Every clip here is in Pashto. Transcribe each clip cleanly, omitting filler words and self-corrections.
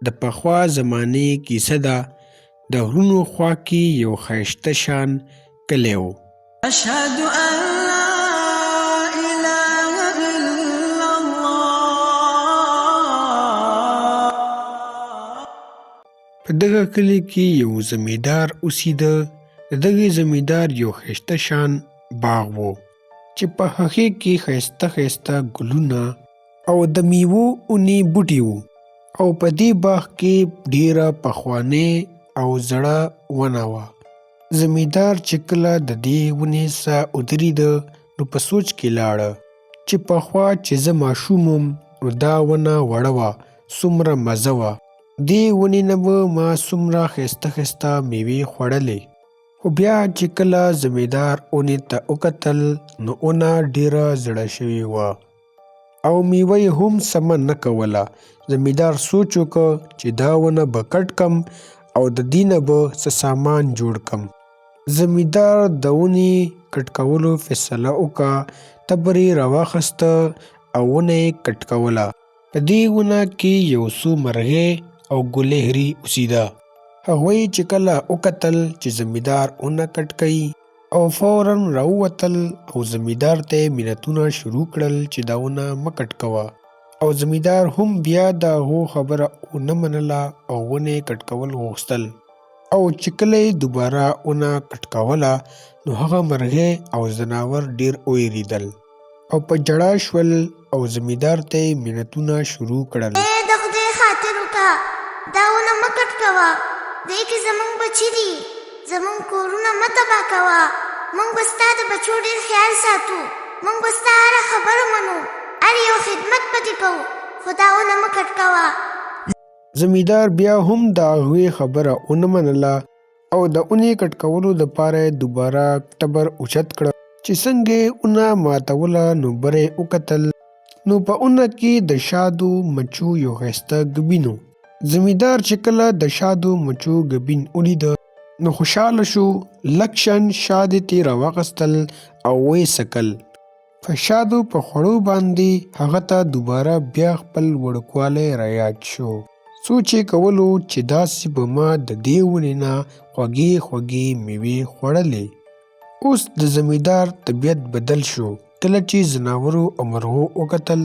د پخوا زمانې کیسه ده، د غرونو خوا کې یو ښایسته شان کلی و. اشهد ان لا اله الا الله. په دغه کلي کې یو زمیندار اوسیده. د دغه زمیندار یو ښایسته شان باغ و چې په هغې کې ښایسته ښایسته ګلونه او د میوو ونې بوټي وو، او په دې باغ کې ډیره پخوانۍ او زړه ونه وه. زمیندار چې کله د دې ونې سه ودریده نو په سوچ کې لاړه چې پخوا چې زه ماشوم وم نو دا ونه وړه وه، څومره مزه وه، دې ونې نه به ما څومره ښایسته ښایسته میوې خوړلې. خو بیا چې کله زمیندار ونې ته وکتل نو ونه ډیره زړه شوې وه او میوه یې هم سمه نه کوله. زمیندار سوچ وکړ چې دا ونه به کټ کم او د دې نه به څه سامان جوړ کم. زمیندار د ونې کټ کولو فیصله وکړه، تبر یې راواخسته او ونه یې کټ کوله. په دې ونه کې یو څو مرغۍ او ګلهري اوسیده. هغوی چې کله وکتل چې زمیندار ونه کټ کوي او فورا راووتل او زمیندار ته یې منتونه شروع کړل چې دا ونه مه کټ کوه، او زمیندار هم بیا د هغو خبره ونه منله او ونه یې کټ کول غوښتل. او چې کله یې دوباره ونه کټ کوله نو هغه مرغۍ او ځناور ډېر ووېرېدل او په ژړا شول او زمیندار ته یې منتونه شروع کړل. ای د خدای خاطر وکړه، دا ونه مه کټ کوه، دې کې زمونږ بچي دي، زمونږ کورونه مه تباه کوه، مونږ به ستا د بچو ډېر خیال ساتو، مونږ به ستا هره خبره منو، هر یو خدمت به دې کوو، خو دا ونه مه کټ کوه. زمیندار بیا هم د هغوی خبره ونه منله او د اونې کټ کولو دپاره یې دوباره تبر اوچت کړ. چې څنګه یې اونه ماتوله نو بره یې وکتل نو په اونه کې د شادو مچو یو ښایسته ګبین و. زمیندار چې کله د شادو مچو ګبین ولید نو خوشحاله شو، لږ شان شاد یې ترې راواخیستل او ویې څکل. په شادو په خوړو باندې هغه ته دوباره بیا خپل وړوکوالی رایاد شو. سوچ یې کولو چې داسې به ما د دې ونې نه خوږې خوږې میوې خوړلې. اوس د زمیندار طبیعت بدل شو. کله چې ځناورو او مرغو وکتل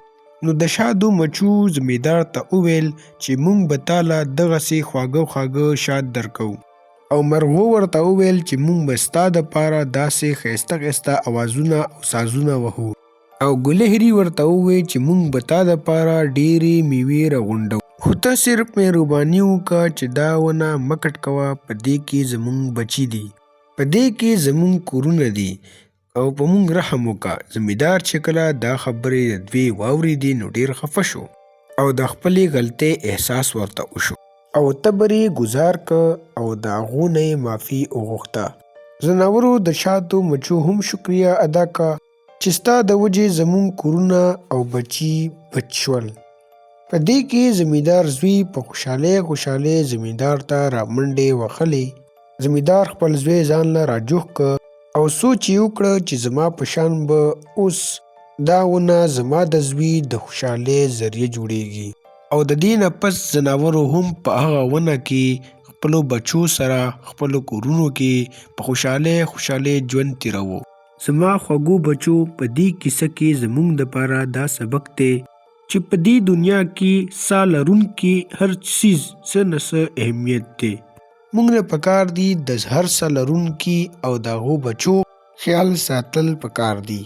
نو د شادو مچو زمیندار ته وویل چې مونږ به تاله دغسې خواږه خواږه شات درکوو. او مرغو ورته وویل چې مونږ به ستا د پاره داسې ښایسته ښایسته اوازونه او سازونه وهو. او ګلهري ورته وویل چې مونږ به تا د پاره ډېرې میوې راغونډوو. خو ته صرف مهرباني وکړه چې دا ونه مه کټ کوه، په دې کې زمونږ بچي دي، په دې کې زمونږ کورونه دي او په مونږ رحم وکړه. زمیندار چې کله دا خبرې د دوی واورېدې نو ډېر خفه شو او د خپلې غلطۍ احساس ورته وشو. او تبر یې ګوزار کړ او د هغو نه یې معافي وغوښته. ځناورو د شاتو مچو هم شکریه ادا کړه چې ستا د وجې زمونږ کورونه او بچي بچ شول. په دې کې زمیندار زوی په خوشحالۍ خوشحالۍ زمیندار ته رامنډې وهلې. زمیندار خپل زوی ځان له راجوخ کړ او سوچ یې وکړ چې زما په شان به اوس دا ونه زما د زوی د خوشحالۍ ذریعه جوړیږي. او د دې نه پس ځناورو هم په هغه ونه کې خپلو بچو سره خپلو کورونو کې په خوشحالۍ خوشحالۍ ژوند تیروه. زما خوږو بچو، په دې کیسه کې زمونږ دپاره دا سبق دی چې په دې دنیا کې ساه لرونکي هر څیز څه نه څه اهمیت دی. مونږ له پکار دي د هر ساه لرونکي او د هغو بچو خیال ساتل پکار دي.